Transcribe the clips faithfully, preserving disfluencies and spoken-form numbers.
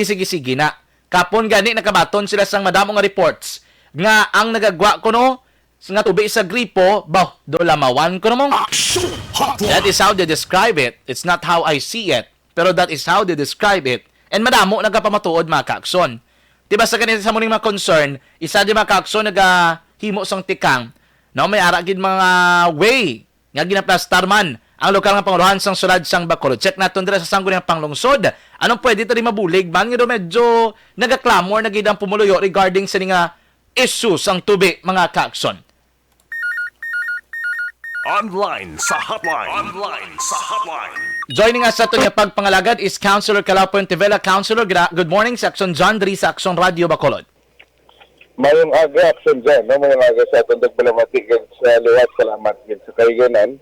sige-sige na. Kapon gani nakabaton sila sang madamo nga reports nga ang nagagwa kuno nga tubi sa gripo, bah, do lamawan kuno mo. Action Hotline. That is how they describe it. It's not how I see it, pero that is how they describe it. And madamo nagapamatuod, mga kaakson. Diba sa kanila sa muning mga concern, isa di, mga kaakson, nagahimo sang tikang, no, may ara gid mga way nga ginaplastar man ang lokal nga pangulohan sang sulad sang Bacolod. Check naton dira sa Sangguniang Panglungsod. Anong pwede ta di mabulig man nga do medyo nagaklamor na gid ang pumuluyo regarding sa ni nga issue sang tubi, mga kaakson? Online sa hotline. Online sa hotline. Joining us sa aton nga pagpangalagad is Councilor Calao Puentevela. Councilor, gra-, good morning sa Aksyon John, diri sa Aksyon Radio Bacolod. Mayong aga, Aksyon John, no? Mayong aga sa aton tagpalamati kag sa liwat. Salamat gid sa kaiganan.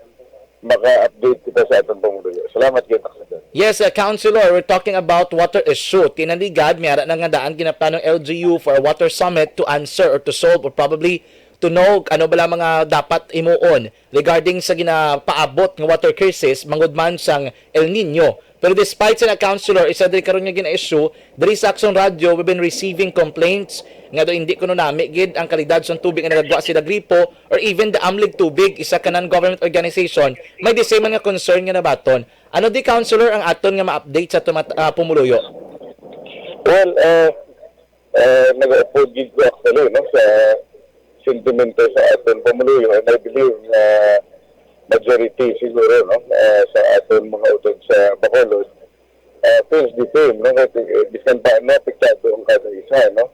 Maka-update kita sa aton pamuluyo. Salamat gid, Aksyon John. Yes, uh, Councilor, we're talking about water issue. Tinaligad, may ara na nga daan ginaplanong L G U for a water summit to answer or to solve or probably to know ano bala mga dapat imuon regarding sa ginapaabot nga water crisis mangudman sang El Niño. Pero despite sa na, Councilor, isa diri karon nga gina-issue, diri sa Aksyon Radio, we've been receiving complaints nga do hindi kuno nami gid ang kalidad sang tubig nga nagagwa sila gripo or even the Amlig Tubig, isa ka non-government organization, may the same man nga concern nga nabaton. Ano di, Councilor, ang aton nga ma-update sa tumat-, ah, pumuluyo? Well, uh, uh, nag-upod gid ko actually, no, sa sentimento sa aton pamuluyo, and I believe na majority siguro, no, uh, sa aton mga utod sa Bacolod, uh, feels the same, no, kay, eh, bisan pa, no, apektado ang kada isa, no.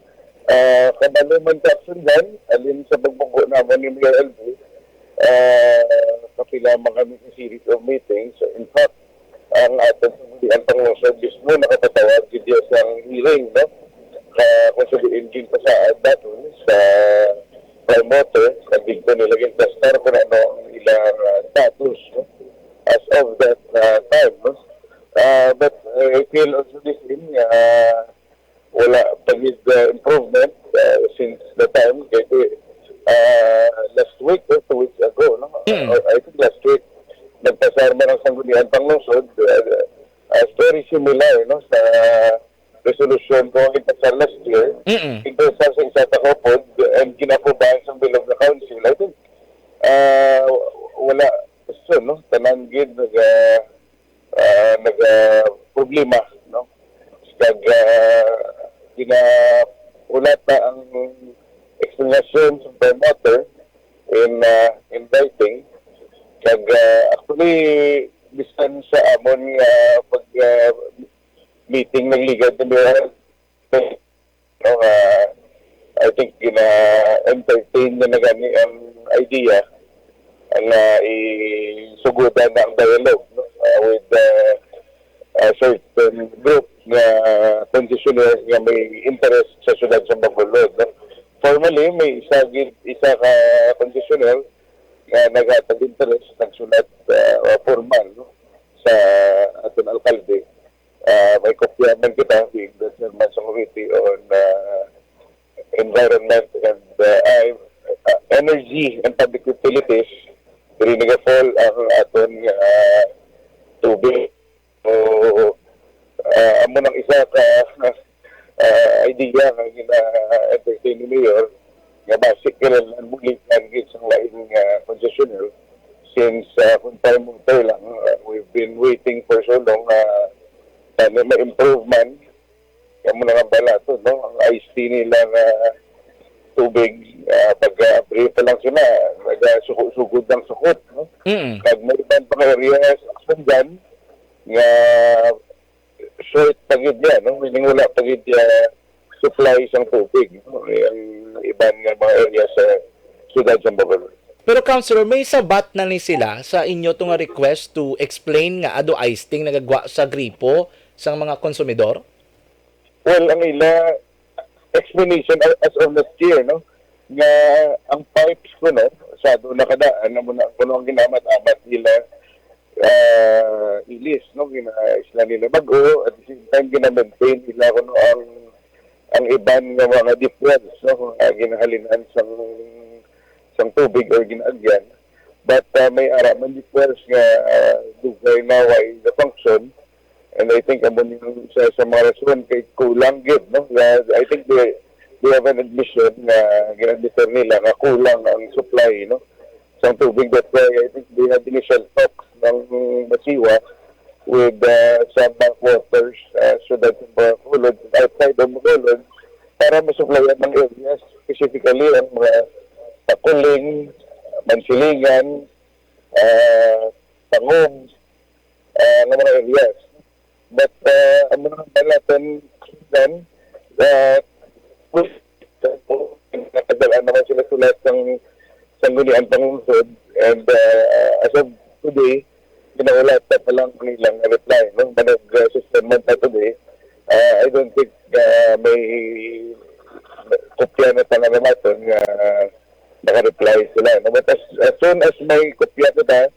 Uh, kabalo man ka, Aksyon John, alin sa pagbubo naman ni Mayor L B, uh, kapila man kami sa series of meetings. So, in fact, ang aton sangguniang panglungsod mismo nakapatawag gid sang hearing, no? Ka, kung sa diin ginpasaad naton sa Prime Water, sa bigto nila ginplastar kung ano ang ilang, ah, status, no? As of that, ah, time, no? Ah, but, ah, I feel also the same, ah, wala pa gid, ah, improvement, ah, since the time, kay, ah, last week or two weeks ago, no? Mm. Or I think last week, nagpasar man ang Sangguniang Panglungsod, ah, as very similar, no, sa resolution ko ipasar last year, Mm-mm. ipasar sa isa ka upod, and ginaprobahan sa bilog nga council. I think, ah, wala, so, no, tanan gid naga, ah, naga problema, no? Kag, ah, ginahulat na ang explanation sa Prime Water in, ah, in writing. Kag, ah, actually, bisan sa amon nga pag, ah, meeting nagligad na, no, nga I think gina-entertain na na gani ang idea nga isugudan na ang dialogue, no, uh, with, uh, a certain group nga concessionaire nga may interest sa siyudad sa Bacolod, no. Formally, may isa gid, isa ka concessionaire nga naghatag interest, nagsulat, uh, formal, no, sa aton alkalde. Ah, may kopya man kita, being the chairman sa Committee on, ah, Environment and, ah, ah, Energy and Public Utilities. Diri naga-fall ang aton, ah, tubig. So, ah, amo nang isa ka, ah, idea nga gina-entertain ni Mayor, nga basi kinahanglan buligan gid sang lain nga concessionaire, since, ah, kung time water lang, ah, we've been waiting for so long, ah, sana ma-improve man. Kamo na nga bala to, no? Ang iced tea nila nga tubig, ah, pag-abri pa lang sila, nagasuko-sugod ng sukot, no? Mm. Kag may iban pa nga areas, Aksyon John, nga short pa gid niya, no? Meaning, wala pa gid niya supply sang tubig, no? Ang iban nga mga area sa siyudad sa Bacolod. Pero, Councilor, may sabat na ni sila sa inyo to nga request to explain nga ado iced tea nagagwa sa gripo sang mga konsumidor? Well, ang ila explanation a-, as of last year, no, nga ang pipes ko, no, sa doon nakadaan, amo na kuno ang ginamat-amat nila, ah, ilis, no, gina-, isla nila bag-o, at the same time, gina-maintain nila kuno ang, ang iban nga mga deep wells, no, nga ginahalinan sang, sang tubig or ginaagyan. But, ah, may ara man deep wells nga, ah, dugay na way na function, And I think amo ni ang sa, sa mga rason kay kulang gid, no? Nga, I think they, they have an admission nga gina-admit nila nga kulang ang supply, no? Sang tubig. That's why I think they had initial talks ng Masiwa with, uh, some backwaters, uh, syudad sa Bacolod, outside of Bacolod, para masuplayan ng areas, specifically ang mga Takuling, Mansilingan, uh, Tangub, uh, ng mga areas. But, uh, ang mga balatan, uh, nakadala naman sila sulat ng sanggunian panglungsod, and, uh, as of today, ginaulatan pa lang ang ilang reply, no? Manag, uh, suspend man ta today, uh, I don't think, uh, may kopya na ta nga namaton nga naka-reply sila, no? But as, as soon as may kopya kita,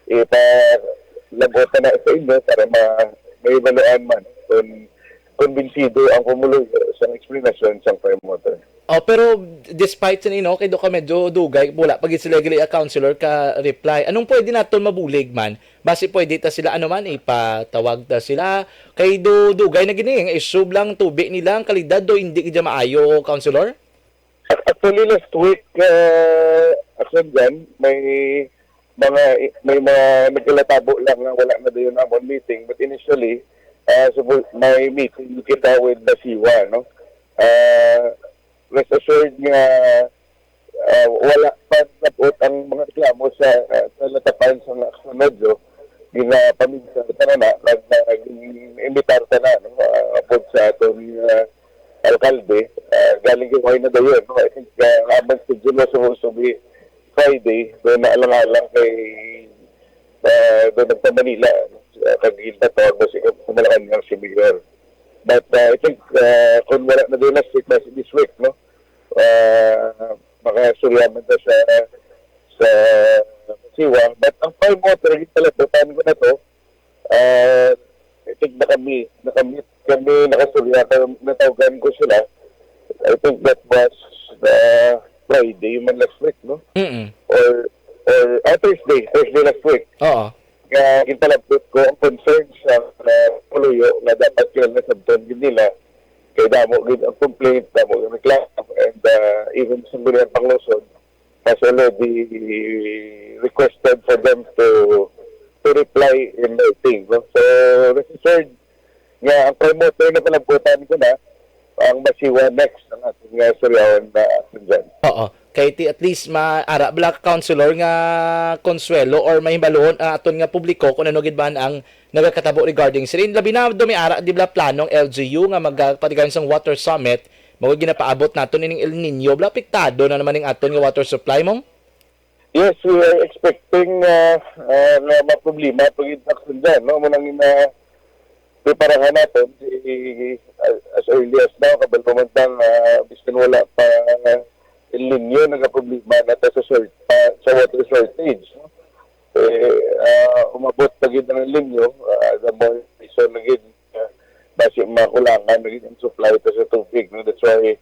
ipalabot na sa inyo para ma-, mahibaluan man kung kumbinsido ang pumuluyo sa explanation sang Prime Water. Oh, pero despite sa nino, kay do ka medyo dugay, wala pa gid sila gali, ah, councilor, ka reply. Anong pwede naton mabulig man? Basi pwede ta sila, ano man, ipatawag ta sila. Kay do dugay na gini, ang issue lang tubig nila, ang kalidad do hindi gid maayo, councilor? Ac-, actually, last week, uh, actually dyan, may mga, may mga nagkalatabo lang nga wala na dayon amon meeting. But initially, uh, so, may meeting kita with the Siwa, no? Uh, rest assured nga, uh, wala pa nabot ang mga reklamo sa, uh, sa latapan sa aksyon medyo ginapaminsar ta na, nag-, nag-, imbitar ta na, no? Uh, abot sa aton, uh, alkalde, ah, galing kay Wayne na dayon, no? I think, ah, ang amon schedule was supposed to be Friday, pero naalang-alang kay, ah, doon nagpa-Manila, ah, kag ginpatawag ba si, sa Malacañang si Mayor. But, ah, I think, ah, kung wala na doon last week, mas this week, no? Ah, makasuryaman na sa, sa Siwa. But ang Prime Water, ginpalabutan ko na to, ah, I think nakami-, nakamit kami, nakasurya kami, natawgan ko sila. I think that was, uh, Friday man last week, no? Mm-mm. Or, or, ah, Thursday, Thursday last week. Oo. Nga, ginpalabot ko ang concern sa, uh, puluyo nga dapat kila nasabton gid nila. Kay damo gid ang complaint, damo ang reklamo, and, uh, even sa Sangguniang Panglungsod, has already requested for them to, to reply in writing, no? So, rest assured nga ang Prime Water na palabutan ko na, ang Masiwa next ang ating, uh, suryawan na action dyan. Oo. Kay ti-, at least maara bala, councilor, nga konsuwelo or mahibaluon ang aton nga publiko kung ano gid man ang nagakatabo regarding sini. Labi na do may ara di bala plano ang L G U nga magpatigayon sang water summit, mao ginapaabot naton ining El Niño, bala apektado na naman ning aton nga water supply, mong? Yes, we are expecting, uh, uh, nga maproblema pag-intaksyon dyan, no? Mao nang ina-, preparahan naton si, uh, as early as now, kabalo man ta nga, uh, biskan wala pa El Niño, nagaproblema na ta sa short-, uh, sa water shortage, no? Eh, uh, umabot pa gid ang El Niño, uh, the more reason na gid, uh, basi makulangan na gid ang supply ta sa tubig, no? That's why,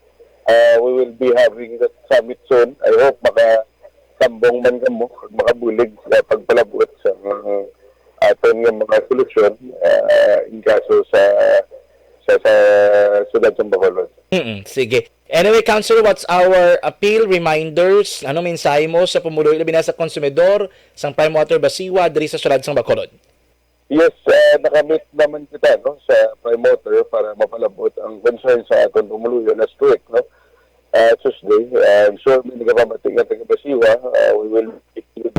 uh, we will be having that summit soon. I hope makatambong man kamo ug makabulig sa pagpalabot sa, uh, aton nga mga solusyon, uh, in kaso sa, sa, sa siyudad sa Bacolod. Mm, sige. Anyway, Councilor, what's our appeal, reminders? Ano mensahe mo sa pumuluyo, labi na sa konsumidor sang Prime Water Basiwa diri sa siyudad sang Bacolod? Yes, ah, nakamit naman kita, no, sa Prime Water para mapalabot ang concern sa aton pumuluyo last week, no? Ah, Tuesday, ah, I'm sure may nagapamati nga taga Basiwa, ah, we will meet with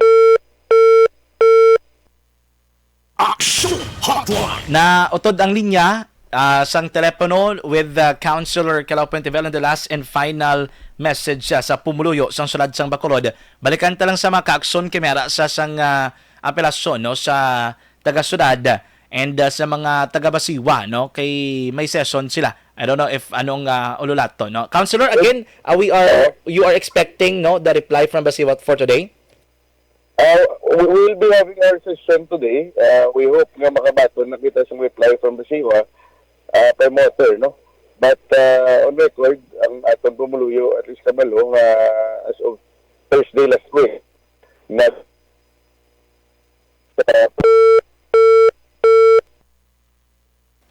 Action Hotline. Na utod ang linya, ah, sang telepono with, ah, Councilor Calao Puentevela in the last and final message, ah, sa pumuluyo sang siyudad sang Bacolod. Balikan ta lang sa mga kaaksyon kay may ara sa sang, ah, apelasyon, no, sa taga-siyudad and, ah, sa mga taga-Basiwa, no, kay may session sila. I don't know if anong, ah, ululaton, no. Councilor, again, ah, we are, you are expecting, no, the reply from Basiwa for today? Uh, we will be having our session today. Uh, we hope nga makabaton na kita sa reply from the Basiwa, uh, promoter, no? But, uh, on record, ang atong pumuluyo, at least kabalo, nga as of Thursday last week, na, uh,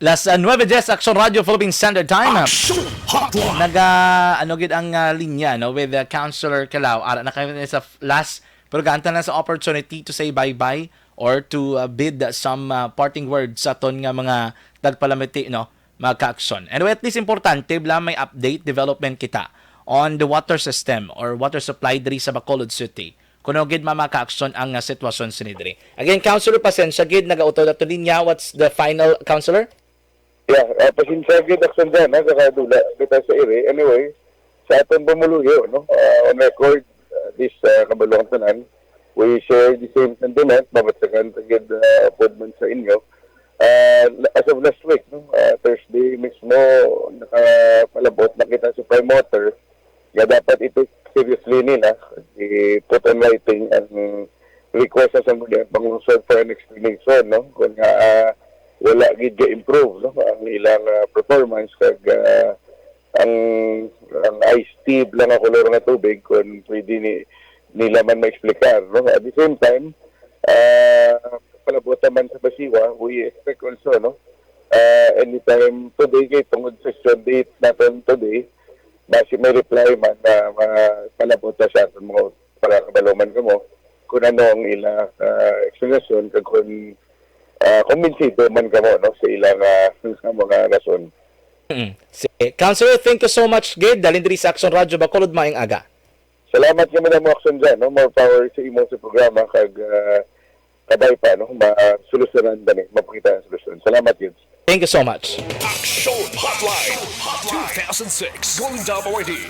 Las uh, nueve diez, Action Radio Philippine Standard Time. Action Hotline. Naga, ano gid ang uh, linya, no, with uh, Councilor Calao. Ara na kayo sa f- last, pero gaanta na sa opportunity to say bye-bye or to uh, bid some uh, parting words sa aton nga mga tagpalamiti, no, mga ka-action. Anyway, at least importante bla may update, development kita on the water system or water supply diri sa Bacolod City. Kuno gid ma- mga ka-action ang uh, sitwasyon sini diri. Again, Councilor, pasensya gid, nagautod ato linya. What's the final, Councilor? Yeah, uh, pasensya gid, Action Jan, ha, sa kadula kita sa iri. Anyway, sa aton pumuluyo, no, uh, on record, uh, this uh, kabaluang tanan, we share the same sentiment, mabatyagan ta gid uh, pod man sa inyo. Uh, as of last week, no, uh, Thursday mismo, nakapalabot na kita sa Prime Water nga dapat ito seriously nila, i-put on writing ang request sa Sangguniang Panglungsod for an explanation, no? Kung nga ah, wala gid ga-improve, no, ang ilang ah, performance kag ah, ang ang ice tea lang nga kolor nga tubig kung pwede ni nila man ma-explicar, no? At the same time, uh, palabot naman sa Basiwa, we expect also, no? Uh, anytime today, kay tungod sa session date natin today, basi may reply man na ma- palabot na sa aton mga para kabalo man kamo kung ano ang ila uh, explanation kag kung uh, kumbinsido man kamo, no, sa ilang uh, mga rason. Mm. Si Councilor, thank you so much gid. Dalin diri sa Action Radio Bacolod, maayong aga. Salamat kami na mo, Action Jan, no? More power sa imo sa programa kag uh, kabay pa, no? Masolusyonan kami, mapakita ang solusyon. Salamat, Yudes. Thank you so much. Action Hotline. Two thousand six. Going down already.